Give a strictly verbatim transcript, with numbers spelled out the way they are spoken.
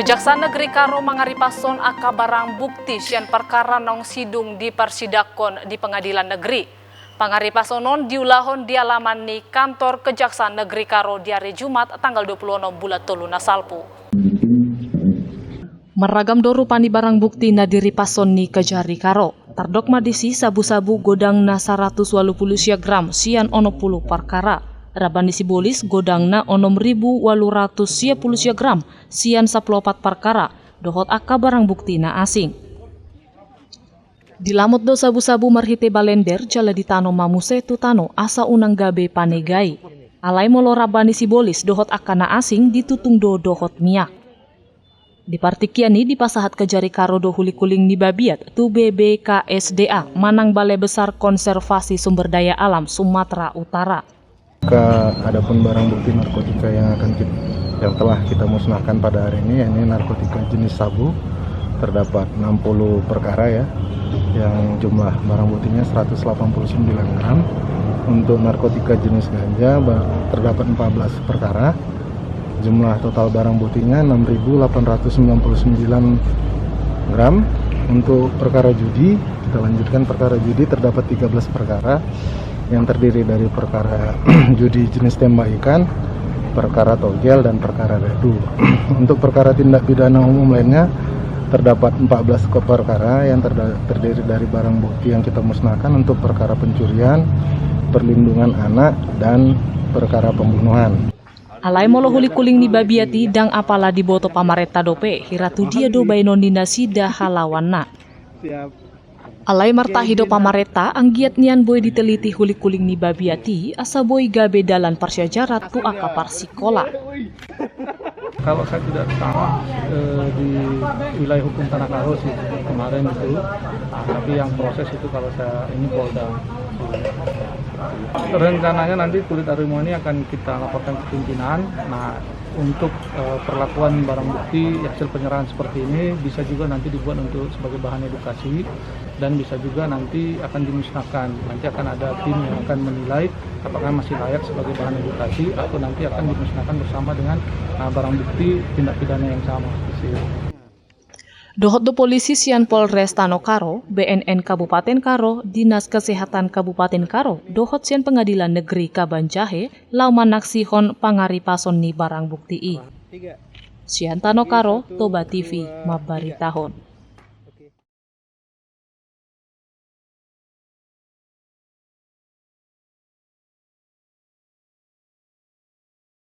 Kejaksaan Negeri Karo mangaripashon angka barang bukti sian perkara naung sidung diparsidangkon di Pengadilan Negeri. Pangaripashon on diulahon di alaman ni kantor Kejaksaan Negeri Karo di ari Jumat tanggal dua puluh enam bulan tolu na salpu. Marragam do rupani barang bukti na diripashon ni Kejari Karo. Tardok ma disi sabu-sabu godangna saratus ualu pulu sia gram sian onom pulu perkara. Raba ni sibolis godangna onom ribu ualu ratus sia pulu sia gram sian sampulu opat perkara, dohot angka barang bukti na asing. Dilamot do sabu-sabu marhite balender jala ditano ma muse tu tano asa unang gabe panegai. Alai molo raba ni sibolis dohot angka na asing ditutung do dohot miak. Di partingkian i dipasahat Kejari Karo do huling-huling ni babiat tu B B K S D A manang Balai Besar Konservasi Sumber Daya Alam Sumatera Utara. Ke, adapun barang bukti narkotika yang akan kit-, yang telah kita musnahkan pada hari ini, yakni narkotika jenis sabu, terdapat enam puluh perkara ya, yang jumlah barang buktinya seratus delapan puluh sembilan gram. Untuk narkotika jenis ganja, ba-, terdapat empat belas perkara. Jumlah total barang buktinya enam ribu delapan ratus sembilan puluh sembilan gram. Untuk perkara judi, kita lanjutkan perkara judi, terdapat tiga belas perkara yang terdiri dari perkara judi jenis tembak ikan, perkara togel, dan perkara redu. Untuk perkara tindak pidana umum lainnya, terdapat empat belas ke-, perkara yang terda-, terdiri dari barang bukti yang kita musnahkan untuk perkara pencurian, perlindungan anak, dan perkara pembunuhan. Alai molo huling-huling ni babiat i ndang apala diboto pamarenta dope, hira tu dia do baenon ni nasida halawanna. Alai martahi do pamarenta, anggiat nian boi diteliti huling-huling ni babiat i, asa boi gabe dalan parsiajaran tu angka parsikola. Kalau saya tidak salah, eh, di wilayah hukum Tanah Karo sih kemarin itu. Nah, tapi yang proses itu kalau saya ini Polda. Rencananya nanti kulit harimau ini akan kita laporkan ke pimpinan. Nah, untuk, eh, perlakuan barang bukti hasil penyerahan seperti ini bisa juga nanti dibuat untuk sebagai bahan edukasi dan bisa juga nanti akan dimusnahkan. Nanti akan ada tim yang akan menilai apakah masih layak sebagai bahan edukasi atau nanti akan dimusnahkan bersama dengan, eh, barang bukti tindak pidana yang sama. Dohot do polisi sian Polres Tano Karo, B N N Kabupaten Karo, Dinas Kesehatan Kabupaten Karo, dohot sian Pengadilan Negeri Kabanjahe, laho manaksihon pangaripason ni barang bukti i. Sian Tano Karo, Toba T V, mambaritahon.